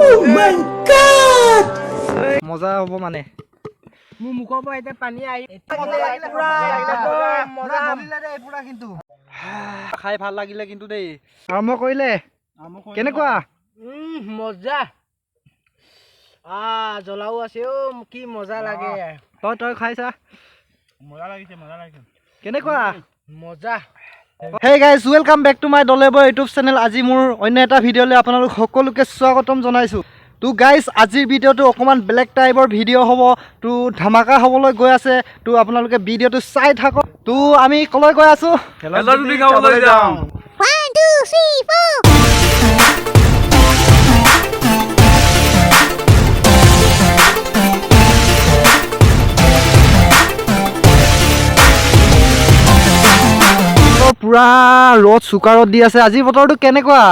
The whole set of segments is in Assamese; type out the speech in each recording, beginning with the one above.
My God! মজা হ'ব মানে। মোৰ মুখৰ পৰা এতিয়া পানী আহি পুৰা কিন্তু খাই ভাল লাগিলে কিন্তু দেই। আৰম্ভ কৰিলে কেনেকুৱা? মজা, জ্বলাও আছে অ', কি মজা লাগে। তই খাইছা? মজা লাগিছে, মজা লাগিছে। কেনেকুৱা? মজা। Hey guys, welcome back to my দলে বয় ইউটিউব চেনেল। আজি মোৰ অন্য এটা ভিডিঅ'লৈ আপোনালোক সকলোকে স্বাগতম জনাইছোঁ। তো গাইজ, আজিৰ ভিডিঅ'টো অকণমান বেলেগ টাইপৰ ভিডিঅ' হ'ব, তো ধামাকা হ'বলৈ গৈ আছে। তো আপোনালোকে ভিডিঅ'টো চাই থাকক। তো আমি ক'লৈ গৈ আছোঁ? খাবলৈ যাওঁ। 1, 2, 3, 4. পুৰা ৰ'দ, চোকা ৰ'দ দি আছে। আজি বতৰটো কেনেকুৱা?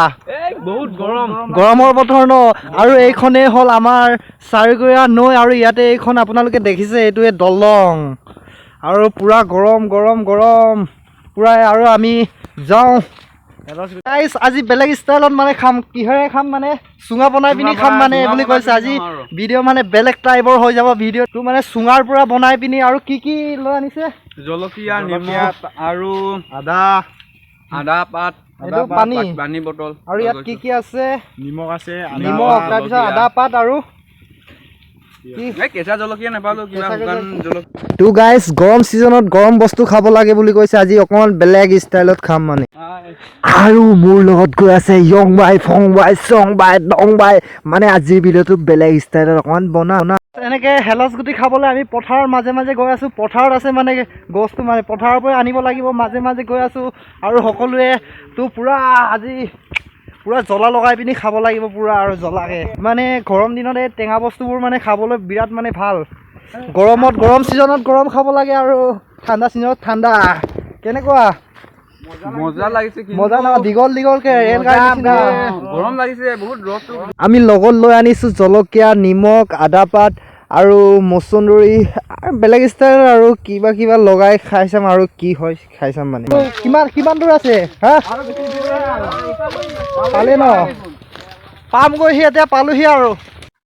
বহুত গৰম। গৰমৰ বতৰ ন? আৰু এইখনেই হ'ল আমাৰ চাৰিগৰীয়া নৈ আৰু ইয়াতে এইখন আপোনালোকে দেখিছে, এইটোৱে দলং। আৰু পুৰা গৰম গৰম গৰম পুৰা। আৰু আমি যাওঁ গাইজ, আজি বেলেগ ষ্টাইলত মানে খাম। কিহেৰে খাম? মানে চুঙা বনাই পিনি খাম মানে বুলি কৈছে। আজি ভিডিঅ' মানে বেলেগ টাইপৰ হৈ যাব ভিডিঅ'টো, মানে চুঙাৰ পৰা বনাই পিনি। আৰু কি কি লৈ আনিছে? জলকীয়া, নিমখ আৰু আদা, আদা পাত, এইটো পানী, পানী বটল। আৰু ইয়াত কি কি আছে? নিমখ আছে, নিমখ, তাৰপিছত আদা পাত আৰু কেঁচা জলকীয়া নাপালো, কিবা শুকান জলকীয়া। তো গাইজ, গৰম ছিজনত গৰম বস্তু খাব লাগে বুলি কৈছে। আজি অকণমান বেলেগ ষ্টাইলত খাম মানে। আৰু মোৰ লগত গৈ আছে য়ং বাই, ফং বাই, চং বাই, ডং বাই। মানে আজিৰ ভিডিঅ'টো বেলেগ ষ্টাইলত অকণমান বনা। এনেকৈ হেলচ গুটি খাবলৈ আমি পথাৰৰ মাজে মাজে গৈ আছোঁ। পথাৰত আছে মানে গছটো, মানে পথাৰৰ পৰা আনিব লাগিব, মাজে মাজে গৈ আছোঁ। আৰু সকলোৱে তো পূৰা আজি পূৰা জ্বলা লগাই পিনি খাব লাগিব পূৰা। আৰু জ্বলাকে মানে গৰম দিনত এই টেঙা বস্তুবোৰ মানে খাবলৈ বিৰাট মানে ভাল। গৰমত, গৰম ছিজনত গৰম খাব লাগে আৰু ঠাণ্ডা ছিজনত ঠাণ্ডা। কেনেকুৱা? মজা লাগিছে। মজা ন? দীঘল দীঘলকে ৰেল গাড়ী নিচিনা। গৰম লাগিছে বহুত ৰ'দটো। আমি লগত লৈ আনিছোঁ জলকীয়া, নিমখ, আদা পাত আৰু মচন্দৰী আৰু বেলেগ ষ্টাইল আৰু কিবা কিবা লগাই খাই চাম আৰু কি হয় খাই চাম। মানে কিমান কিমান দূৰ আছে? হা, পালে ন? পামগৈহি এতিয়া, পালোহি।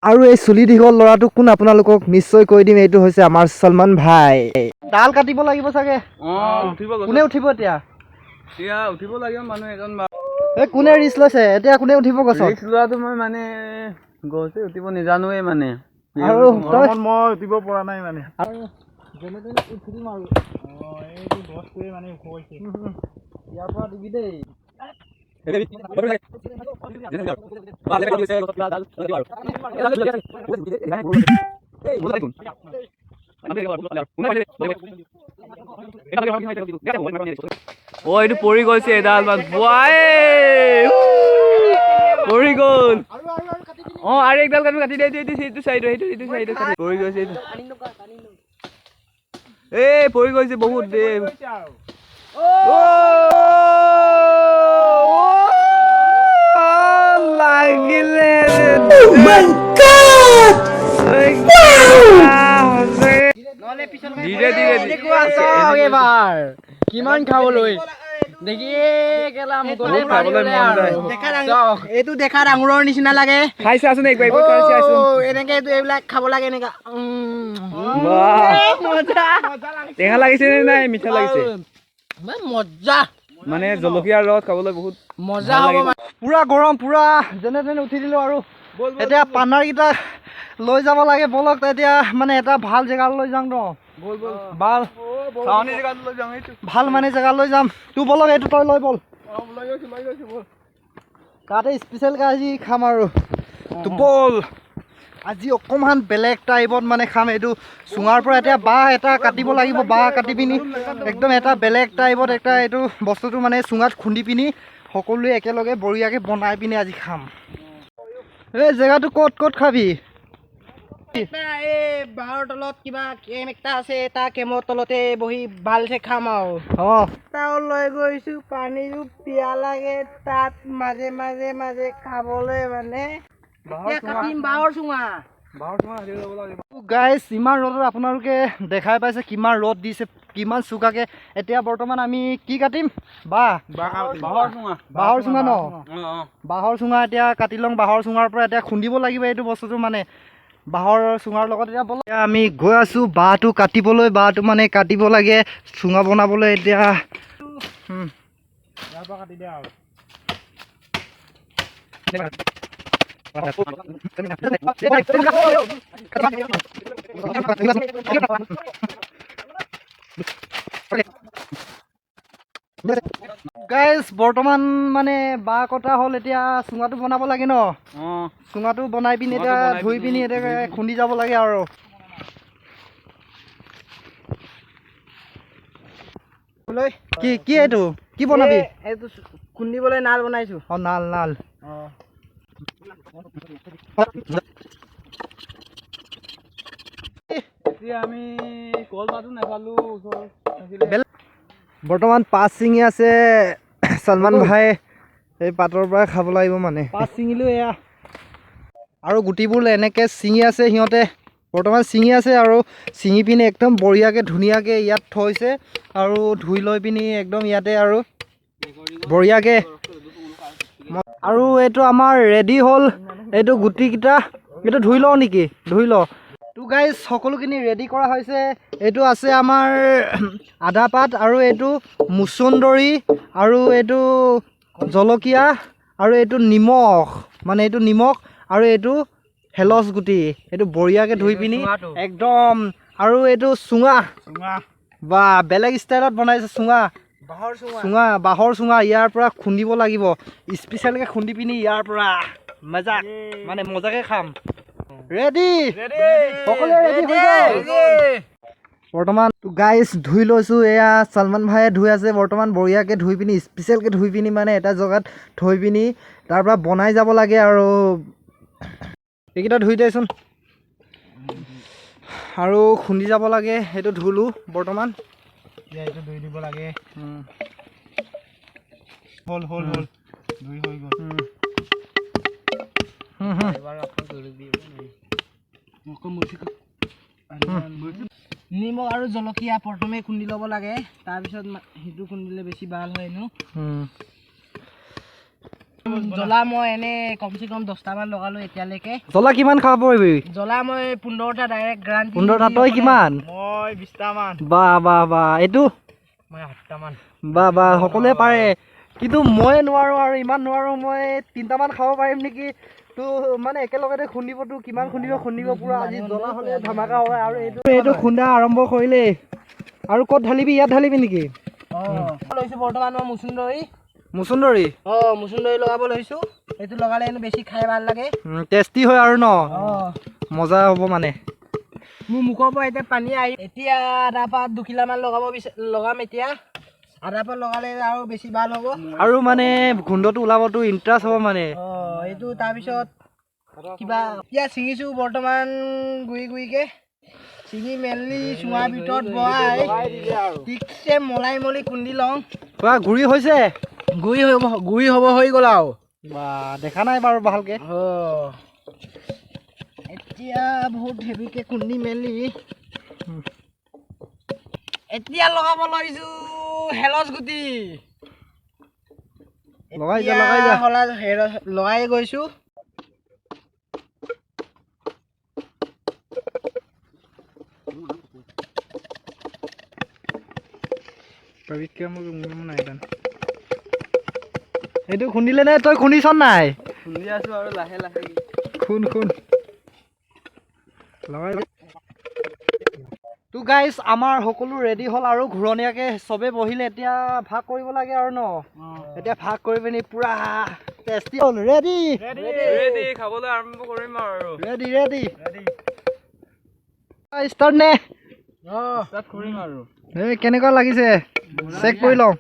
আৰু এই চুলি দীঘল ল'ৰাটো কোন আপোনালোকক নিশ্চয় কৈ দিম। এইটো হৈছে আমাৰ সলমান ভাই। ডাল কাটিব লাগিব চাগে। কোনে উঠিব এতিয়া? এতিয়া উঠিব লাগিব মানুহ এজন। এই কোনে ৰিস্ক লৈছে এতিয়া? কোনে উঠিব গছত? ৰিস্ক লোৱাটো মই, মানে গছে উঠিব নাজানোৱে মানে। আৰু মই উঠিব পৰা নাই মানে। আৰু যেনে তেনে উঠি দিম আৰু। এইটো গছটোৱে মানে ওখ হৈছে। ইয়াৰ পৰা দিবি দেই। অ, এইটো পৰি গৈছে এডাল পৰি গ'ল। অ, আৰু একডাল কাটি দে। এইটো সেইটো চাইডৰ, সেইটো সেইটো চাইডৰ পৰি গৈছে এইটো। এই পৰি গৈছে বহুত দে। লাগিলে। ধীৰে ধীৰে। এইবাৰ কিমান খাবলৈ দেখি। এইটো দেখাত আঙুৰৰ নিচিনা লাগে। খাইছাচোন একবাৰ। এনেকে এইবিলাক খাব লাগে এনেকা। টেঙা লাগিছে নে নাই? মিঠা লাগিছে? মজা। মানে জলকীয়াৰ লগত খাবলৈ বহুত মজা হ'ব। পুৰা গৰম, পুৰা যেনে তেনে উঠি দিলোঁ। আৰু এতিয়া পানাৰকেইটা লৈ যাব লাগে। বলক এতিয়া মানে এটা ভাল জেগালৈ যাওঁ ন? ভাল ভাল মানে জেগালৈ যাম। তোৰ বলক, এইটো তই লৈ বল। তাতে স্পেচিয়েলকৈ আজি খাম। আৰু তো বল, আজি অকণমান বেলেগ টাইপত মানে খাম। এইটো চুঙাৰ পৰা এতিয়া বাঁহ এটা কাটিব লাগিব। বাঁহ কাটি পিনি একদম এটা বেলেগ টাইপত এটা এইটো বস্তুটো মানে চুঙাত খুন্দি পিনি সকলোৱে একেলগে বঢ়িয়াকৈ বনাই পিনি আজি খাম। এই জেগাটো ক'ত ক'ত খাবি? এই বাঁহৰ তলত কিবা কেম একটা আছে, এটা কেমৰ তলতে বহি ভালছে খাম। আৰু তাও লৈ গৈছোঁ, পানীও পিয়াহ লাগে তাত মাজে মাজে মাজে খাবলৈ। মানে কাটিম বাঁহৰ চুঙা। গাইজ, ইমান ৰ'দত আপোনালোকে দেখাই পাইছে কিমান ৰ'দ দিছে। কিমান চোকাকে। এতিয়া বৰ্তমান আমি কি কাটিম? বাঁহ, বাঁহৰ চুঙা ন? বাঁহৰ চুঙা এতিয়া কাটি লওঁ। বাঁহৰ চুঙাৰ পৰা এতিয়া খুন্দিব লাগিব এইটো বস্তুটো, মানে বাঁহৰ চুঙাৰ লগত। এতিয়া ব'লক, এতিয়া আমি গৈ আছোঁ বাঁহটো কাটিবলৈ। বাঁহটো মানে কাটিব লাগে চুঙা বনাবলৈ এতিয়া। ইয়াৰ পৰা কাটি দিয়া আৰু। গাইজ, বৰ্তমান মানে বাঁহ কটা হ'ল, এতিয়া চুঙাটো বনাব লাগে ন? চুঙাটো বনাই পিনি এতিয়া ধুই পিনি এতিয়া খুন্দি যাব লাগে আৰু। কি কি এইটো কি বনাবি? এইটো খুন্দিবলৈ নাল বনাইছো। অ, নাল নাল। এতিয়া আমি কলপাতো নাপালো ওচৰত। বৰ্তমান পাত ছিঙি আছে সলমান ভাই, এই পাতৰ পৰাই খাব লাগিব মানে। পাত ছিঙিলো এয়া, আৰু গুটিবোৰ এনেকৈ ছিঙি আছে সিহঁতে, বৰ্তমান ছিঙি আছে। আৰু ছিঙি পিনি একদম বঢ়িয়াকৈ ধুনীয়াকৈ ইয়াত থৈছে, আৰু ধুই লৈ পিনি একদম ইয়াতে আৰু বঢ়িয়াকৈ। আৰু এইটো আমাৰ ৰেডি হ'ল। এইটো গুটিকেইটা এইটো ধুই লওঁ নেকি? ধুই লওঁ। তো গাইজ, সকলোখিনি ৰেডি কৰা হৈছে। এইটো আছে আমাৰ আদা পাত, আৰু এইটো মুচন্দৰী, আৰু এইটো জলকীয়া, আৰু এইটো নিমখ, মানে এইটো নিমখ, আৰু এইটো হেলচ গুটি। এইটো বঢ়িয়াকৈ ধুই পিনি একদম। আৰু এইটো চুঙা, বা বেলেগ ষ্টাইলত বনাইছে চুঙা। চুঙা, বাঁহৰ চুঙা। ইয়াৰ পৰা খুন্দিব লাগিব স্পেচিয়েলকৈ, খুন্দি পিনি ইয়াৰ পৰা মজা, মানে মজাকৈ খাম। ৰেডি, সকলোৱে ৰেডি হৈ গ'ল বৰ্তমান। গাইজ, ধুই লৈছোঁ। এয়া সলমান ভাইয়ে ধুই আছে বৰ্তমান, বঢ়িয়াকৈ ধুই পিনি, স্পেচিয়েলকৈ ধুই পিনি মানে এটা জেগাত থৈ পিনি তাৰ পৰা বনাই যাব লাগে। আৰু এইকেইটা ধুই দেচোন, আৰু খুন্দি যাব লাগে। সেইটো ধুলোঁ বৰ্তমান। এইটো ধুই দিব লাগে। হ'ল হ'ল হ'ল, ধুই হৈ গ'ল। নিমখ আৰু জলকীয়া প্ৰথমে খুন্দি ল'ব লাগে, তাৰপিছত সেইটো খুন্দিলে বেছি ভাল হয় হেনো। জ্বলা মই এনে কমচে কম 10টামান লগালো এতিয়ালৈকে। জ্বলা কিমান খাব পাৰিবি? জ্বলা মই 15টা ডাইৰেক্ট গ্ৰাণ্টি। 15টা? তই কিমান? মই 20টামান। বা বা বা। এইটো? মই 8টামান। বা বা, সকলোৱে পাৰে, কিন্তু মই নোৱাৰোঁ আৰু, ইমান নোৱাৰোঁ। মই 3টামান খাব পাৰিম নেকি। তো মানে একেলগতে খুন্দিবতো, কিমান খুন্দিব খুন্দিব পুৰা। আজি জ্বলা হ'লে ধামাকা হয়। আৰু এইটো খুন্দা আৰম্ভ কৰিলেই। আৰু ক'ত ঢালিবি? ইয়াত ঢালিবি নেকি? লৈছোঁ বৰ্তমান মই মুচুন্দৰী। মুচুন্দৰী? অঁ, মুচুন্দৰী লগাব লৈছোঁ। এইটো লগালে হেনো বেছি খাই ভাল লাগে, টেষ্টি হয় আৰু ন? মজা হ'ব মানে। মোৰ মুখৰ পৰা এতিয়া পানী আহি। এতিয়া আদা পাত 2 কিলামান লগাব লগাম এতিয়া। আদা পাত লগালে আৰু বেছি ভাল হ'ব। আৰু মানে গোন্ধটো ওলাবতো, ইণ্টাৰেষ্ট হ'ব মানে। অঁ, এইটো তাৰপিছত কিবা এতিয়া ছিঙিছোঁ বৰ্তমান, গুৰি গুৰিকৈ ছিঙি মেলি চুঙাৰ ভিতৰত ভৰাই ঠিকছে মলাই মলি খুন্দি লওঁ। পুৰা গুৰি হৈছে? গুৰি হ'ব, গুৰি হ'ব হৈ গ'ল আৰু। বা, দেখা নাই বাৰু ভালকৈ। অঁ, এতিয়া বহুত হেভিকৈ খুন্দি মেলি এতিয়া লগাব লৈছোঁ হেলচ গুটি। লগাই যা, লগাই যা। লগাই গৈছোঁ। এইটো খুন্দিলে নে? তই খুন্দিছ নাই? খুন্দি আছো আৰু লাহে লাহে। খুন খুন, লগাই। তো গাইজ, আমাৰ সকলো ৰেডি হ'ল আৰু ঘূৰণীয়াকৈ চবে বহিলে। এতিয়া ভাগ কৰিব লাগে আৰু ন? এতিয়া ভাগ কৰি পিনি পুৰা টেষ্টি হ'ল। ৰেডি? ৰেডি, খাবলৈ আৰম্ভ কৰিম আৰু। ৰেডি ৰেডি, ষ্টাৰ্ট নে? ষ্টাৰ্ট কৰিম আৰু। এই কেনেকুৱা লাগিছে চেক কৰি লওঁ।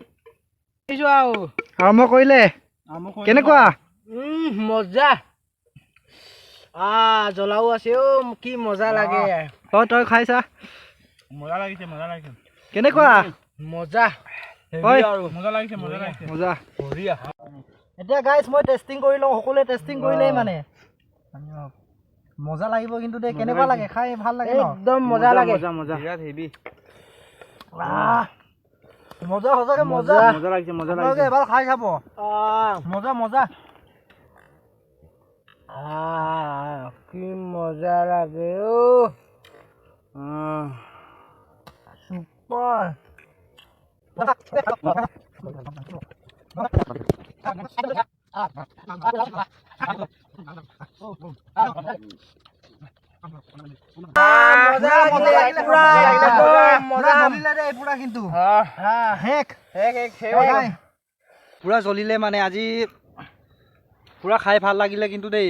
আৰু আৰম্ভ কৰিলে, কেনেকুৱা? মজা, জ্বলাও আছে অ', কি মজা লাগে। তই তই খাইছা? মজা লাগিছে, মজা লাগিছে। কেনেকুৱা? মজা। মজা লাগিছে, মজা লাগিছে। মজা। এতিয়া গাইজ, মই টেষ্টিং কৰি লওঁ। সকলোৱে টেষ্টিং কৰিলেই মানে মজা লাগিব কিন্তু দেই। কেনেকুৱা লাগে খাই? ভাল লাগে ন? একদম মজা লাগে। বিৰাট হেভি। মজা, সঁচাকে মজা। মজা লাগিছে, মজা আপোনালোকে লাগিছে। এবাৰ খাই চাব। মজা মজা। কি মজা লাগে অ'। চুপাৰ। মজা লাগিলে পুৰা, একদম মজা। জ্বলিলে দেই পুৰা কিন্তু। শেষ। শেষ। পুৰা জ্বলিলে মানে আজি পুৰা খাই ভাল লাগিলে কিন্তু দেই।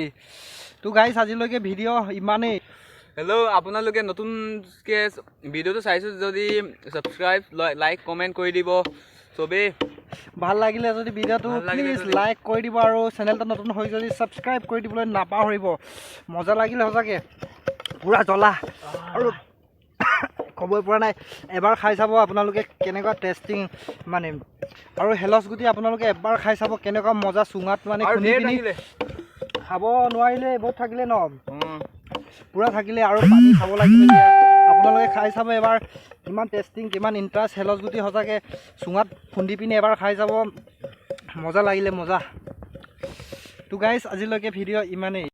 তো গাইছ, আজিলৈকে ভিডিঅ' ইমানেই। হেল্ল', আপোনালোকে নতুনকৈ ভিডিঅ'টো চাইছোঁ যদি ছাবস্ক্ৰাইব, লাইক, কমেণ্ট কৰি দিব চবেই। ভাল লাগিলে যদি ভিডিঅ'টো ভাল লাগিলে প্লিজ যদি- লাইক কৰি দিব আৰু চেনেলটো নতুন হৈ যদি ছাবস্ক্ৰাইব কৰি দিবলৈ নাপাহৰিব। মজা লাগিলে সঁচাকৈ, পূৰা জ্বলা আৰু ক'বই পৰা নাই। এবাৰ খাই চাব আপোনালোকে কেনেকুৱা টেষ্টিং মানে। আৰু শেলচ গুটি আপোনালোকে এবাৰ খাই চাব কেনেকুৱা মজা চুঙাত মানে আৰু খুন্দি ঢেৰ পিনি থাকিলে। খাব নোৱাৰিলে বহুত থাকিলে ন? উম। পূৰা থাকিলে আৰু পানী খাব লাগিব এতিয়া। আপোনালোকে খাই চাব এবাৰ কিমান টেষ্টিং, কিমান ইণ্টাৰেষ্ট। শেলচ গুটি সঁচাকৈ চুঙাত খুন্দি পিনি এবাৰ খাই চাব। মজা লাগিলে, মজা। তো গাইজ, আজিলৈকে ভিডিঅ' ইমানেই।